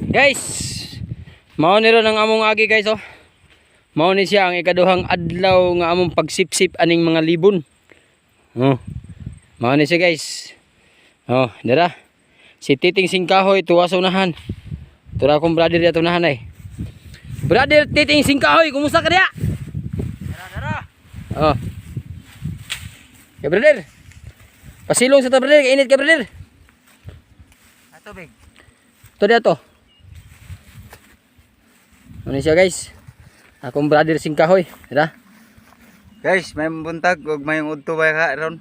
Guys, mao ni ron ang among agi, guys, oh. Mao ni siya ang ikaduhang adlaw nga among pagsipsip aning mga libon. Oh. Mao ni siya, guys. Oh, dara. Si Titing Singkahoy tuwa sa unahan. Tura akong brother dito unahan ay. Brother Titing Singkahoy, kumusta ka diya? Dara, dara. Oh. Kay brother. Pasilong sa ta, brother, kay init ka, brother. Ah, tubig. Ito diya to. Ano siya, guys? Akong brother Singkahoy, dara. Guys, may buntag ug may udto ba ka ron?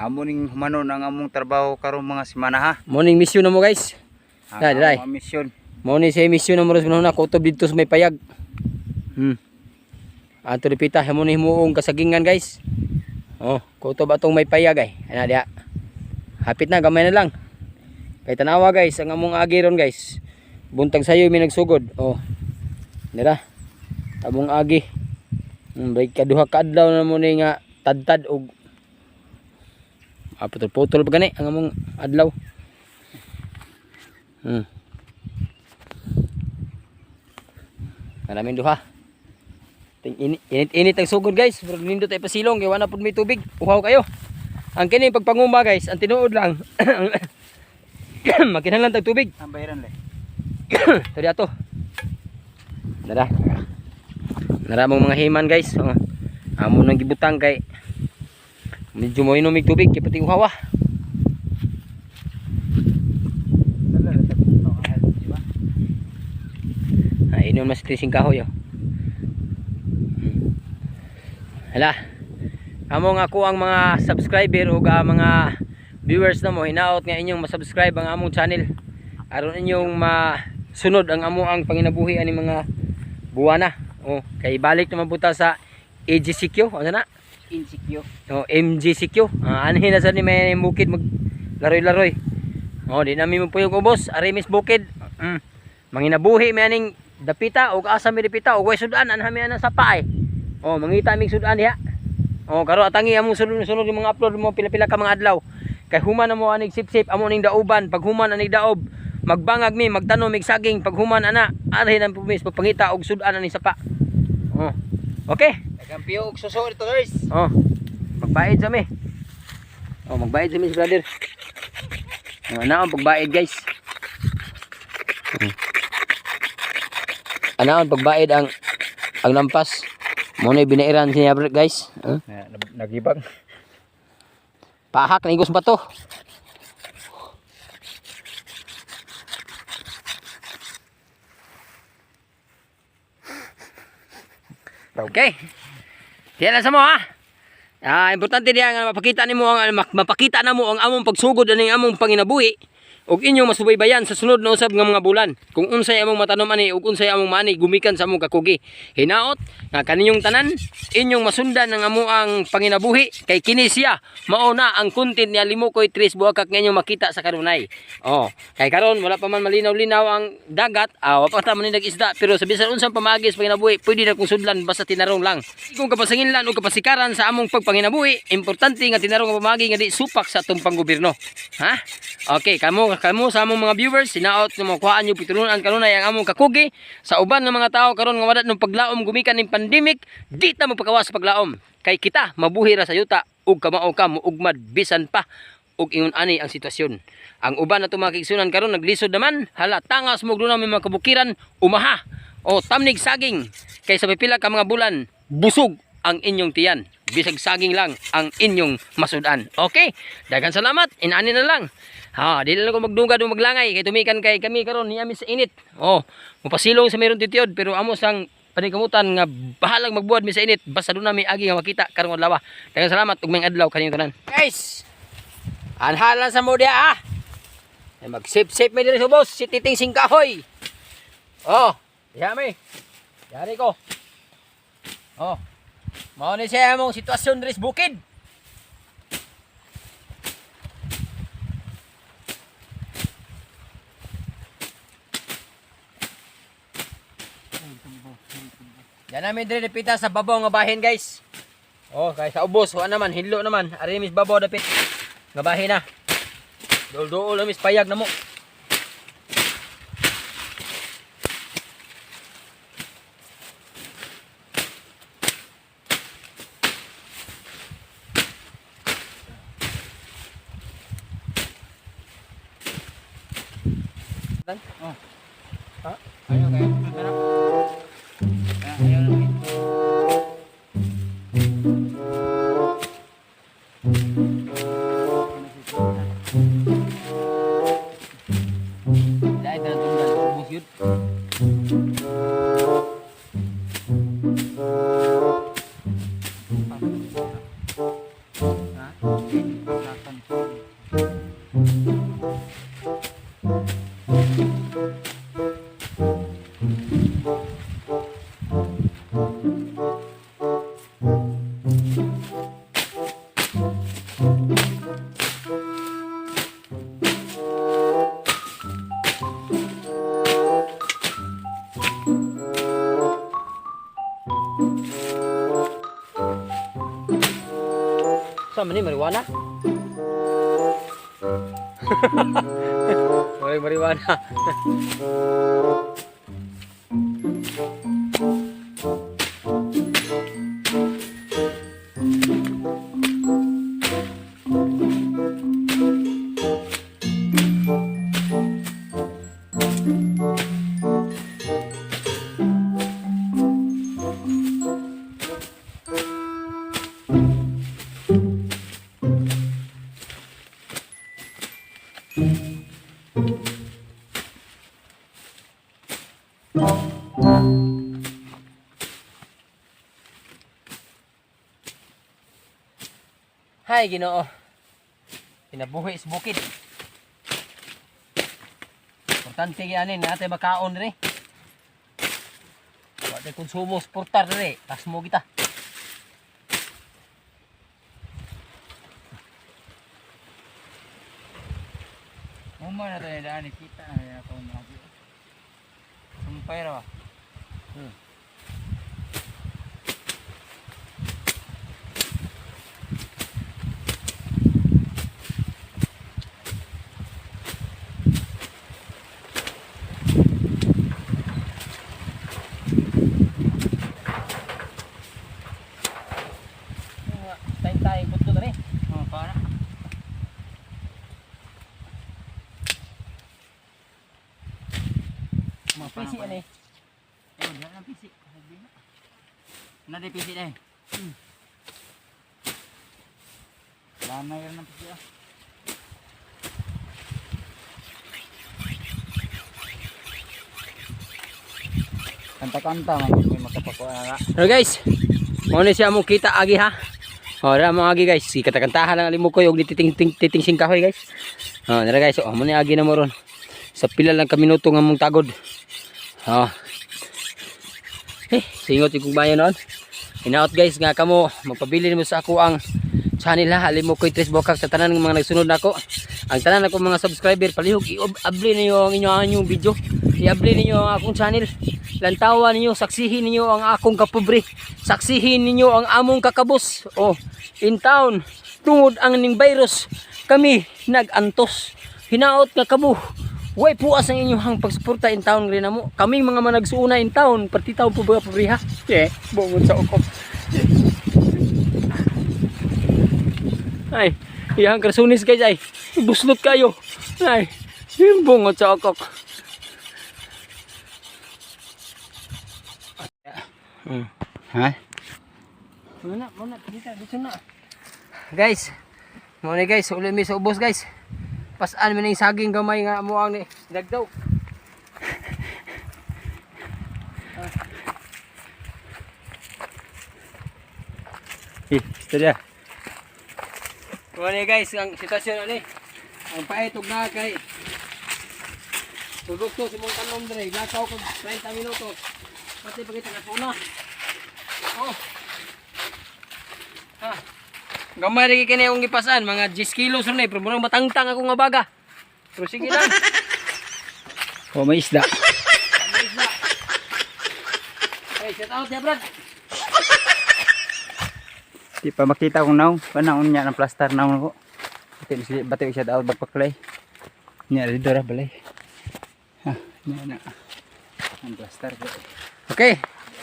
Amo ning humanon ang among trabaho karong mga semana, ha. Morning mission na mo, guys. Ang Dai, dai. among mission. Mao ni siya mission na mo ron sa kutob dito sa may payag. Ato dipita mo ni himuong kasagingan, guys. Oh, kutob atong may payag ay. Ana diha. Hapit na, gamay na lang. Kay tanawa, guys, ang among agi ron, guys. Buntag sayo may nagsugod. Oh. Dira. Among agi. Break kaduha ka adlaw na mo ni nga tadtad og putol-putol pa gani ang among adlaw. Maraming duha. Ting init, init, init ang sugod, guys. Pero nindot ay pasilong kay wala pud may tubig. Uhaw kayo. Ang kini pagpanguma, guys, ang tinuod lang. Makinahanglan tag tubig. Ang bayaran le. Tadi ato. Nara. Nara mong mga himan, guys. Oh. Amo nang gibutang kay medyo mo inom tubig kay pati uhaw ah. Ay, inom na si Tising Kahoy, oh. Hala. Amo nga ako ang mga subscriber o mga viewers na mo, hinaot nga inyong masubscribe ang among channel aron inyong masunod ang amo ang panginabuhi ani mga buwana. Oh, kay balik naman buta sa AGCQ, ano na? Insecure. Oh, MGCQ. Ah, anhin na sa ni may bukid mag laroy-laroy. Oh, di namin mo puyong ubos, arimis bukid. Manginabuhi may aning dapita og asa mi dapita og way sudan anha mi anang sapa ay. Oh, mangita mig sudan diha. Oh, karo atangi among sunod-sunod yung mga upload mo pila-pila ka mga adlaw. Kay human na mo anig sip-sip amo ning dauban, pag human anig daob, magbangag mi, magtanom mig saging, pag human ana, arhin ang pumis pagpangita og sudan aning sapa. Oh. Okay. Daghang piyo og suso dito, guys. Oh. Magbayad sa mi. Oh, magbayad sa mi si brother. Oh, ana ang pagbayad, guys. Ana ang pagbayad ang lampas. Mo na binairan siya, guys. Huh? Nagibang. Pahak na igos bato. Okay. Diyan lang sa mo ha. Ah, importante diya nga mapakita nimo ang mapakita namo ang among pagsugod aning among panginabuhi ug inyong masubaybayan sa sunod na usab nga mga bulan kung unsay among matanom ani ug unsay among maani gumikan sa among kakugi. Hinaot nga kaninyong tanan inyong masundan ang amoang panginabuhi kay kini siya mao na ang content ni Alimukoy Tres Buakak nga inyong makita sa kanunay. Oh, kay karon wala pa man malinaw-linaw ang dagat, wa pa ta man isda, pero sa bisan unsang pamaagi sa panginabuhi pwede na kung sudlan basta tinarong lang. Kung kapasanginlan o kapasikaran sa among pagpanginabuhi, importante nga tinarong nga pamaagi nga di supak sa atong panggobyerno. Ha? Okay, kamo kamo sa among mga viewers, hinaot nga makuhaan niyo pitulunan kanunay ang among kakugi sa uban ng mga tao karon nga wala nung paglaom gumikan ning pandemic, di ta magpakawas sa paglaom. Kay kita mabuhi ra sa yuta ug kamao ka muugmad bisan pa ug ingon ani ang sitwasyon. Ang uban na mga kaigsunan karon naglisod naman, hala tangas mo doon may mga kabukiran, umaha o tamnig saging kay sa pipila ka mga bulan busog ang inyong tiyan. Bisag saging lang ang inyong masudan. Okay? Daghang salamat. Inani na lang. Ha, di lang ko magdungad o maglangay kay tumikan kay kami karon niya sa init. Oh, mupasilong sa meron titiod pero amo sang panikamutan nga bahalang magbuhat mi sa init basta doon nami agi nga makita karong adlaw. Daghang salamat ug may adlaw kaninyong tanan. Guys, anhalan sa mo diha ah. Ay, mag-sip-sip may diri sa boss, si Titing Singkahoy. Oh, diha may. Yari ko. Oh. Mao ni siya among sitwasyon diri sa bukid. Yan namin diri dapita sa babaw nga bahin, guys. Oh, kay sa ubos wa naman, hinlo naman. Ari mis babaw dapit nga bahin na. Duol-duol na mis payag na mo. Oh. Ha? Ayaw kayo. Tara. Ah, ayaw lang. Dahil na tunggal ubos yun. Ha? Lakan. Sa man ni marijuana? Oy, marijuana. Hay, Ginoo. Pinabuhi sa bukid. Importante gyud ani na makaon diri. Wa tay konsumo suportar diri, pasmo kita. Muma na tayo daan kita na ako mga. Sumpay ra ba? Tayo tayo putol diri. Oh, para. Pisi ani. Eh, wala nang pisi. Sabi na. Na di pisi na eh. Wala na yun ng pisi ah. Kanta-kanta man may makapakuha na. Hello guys. Mao ni siya among kita agi ha. Oh, dara mo agi guys. Katakantahan lang alimukoy og nititing ting titing sing kahoy guys. Oh, dara guys. Oh, mo ni agi na mo ron. Sa pila lang ka minuto nga mong tagod. Oh. Eh, singot yung bayan noon. Hinaot guys nga kamo magpabili mo sa ako ang channel ha. Alimukoy Tres Bokak sa tanan ng mga nagsunod nako. Ang tanan ako mga subscriber palihog i-abli ninyo ang inyong inyong video. I-abli ninyo ang akong channel. Lantawan ninyo, saksihin ninyo ang akong kapobre. Saksihin ninyo ang among kakabos. Oh, in town, tungod ang ning virus, kami nagantos. Hinaot nga kamo. Way puas ang inyong pagsuporta in town rin mo. Kaming mga managsuuna in town, pati taon po ba pobre ha? Yeah, bungod sa ukop. Ay, iyang krasunis guys ay. Buslot kayo. Ay, bungot sa okok. Ha? Muna, muna, dito, dito na. Guys, muna guys, uli mi sa ubos guys. Pasaan mi ning saging gamay nga mo ang ni dagdaw. Eh, istorya. Muna guys, ang sitwasyon ani. Ang pait og na kay produkto si mong tanom dre, lakaw kog 30 minuto. Pati pagita na puna. Oh. Ha. Gamay lagi kini akong gipasan, mga 10 kilos rin eh, pero murag matangtang ako nga baga. Pero sige lang. Oh, may isda. Hey, shout out ya, Brad. Di pa makita kung naong. Panahon niya ng plaster naong ko. Bati sila bati siya daw bagpaklay. Niya dito ra balay. Ha, niya na. Ang plaster ko. Okay.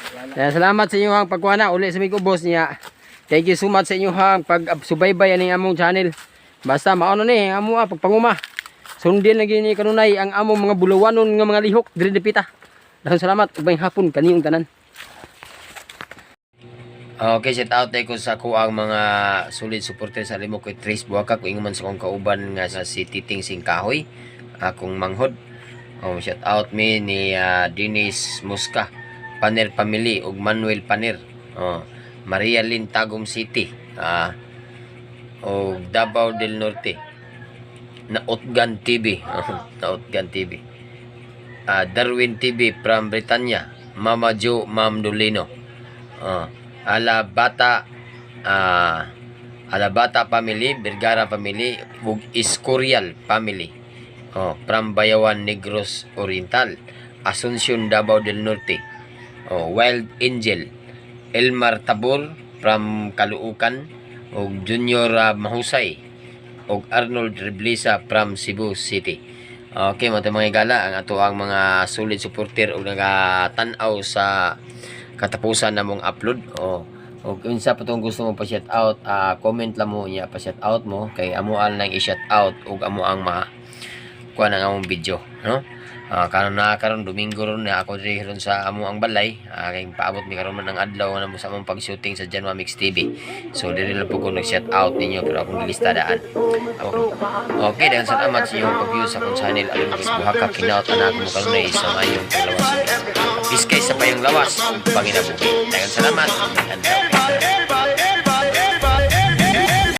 Kaya salamat sa inyong pagkuha uli sa mig ubos niya. Thank you so much sa inyong pagsubaybay aning among channel. Basta maano ni ang amo pagpanguma. Sundin lagi ni kanunay ang among mga bulawanon nga mga lihok diri dipita. Daghang salamat ug maayong hapon kaniyong tanan. Okay, shout out ko sa kuang mga solid supporter sa Limok kay Trace Buwaka kung ingon man sa akong kauban nga sa si Titing Singkahoy, akong manghod. Oh, shout out mi ni Dennis Musca, Paner Family ug Manuel Paner. Oh, Maria Lynn Tagum City. Og Davao del Norte. Naotgan TV. Naotgan TV. Darwin TV from Britannia. Mama Jo Ma'am Dolino. Alabata family, Vergara family, ug Escorial family. Oh, from Bayawan, Negros Oriental, Asuncion, Davao del Norte. Oh, Wild Angel, Elmar Tabor from Caloocan, ug Junior Mahusay, ug Arnold Reblisa from Cebu City. Okay, mga mga gala, ang ato ang mga solid supporter ug nagatan-aw sa katapusan namong upload. Oh. Og unsa pa tong gusto mo pa shout out, comment lang mo niya pa shout out mo kay amo ang lang i-shout out ug amo ang ma kuan ang among video, no? Karon na karon Domingo ron na ako diri ron sa amo ang balay, kay paabot mi karon man ang adlaw na mo sa among pag-shooting sa Janwa Mix TV. So diri lang po ko nag-shout out ninyo pero akong gilista daan. Okay, daghang salamat sa inyong pag-view sa akong channel Alimok Buhaka kinaot ana ako mo kanunay sa mayong lawas. Biskay sa payong lawas ug panginabuhi. Daghang salamat. Adlaw.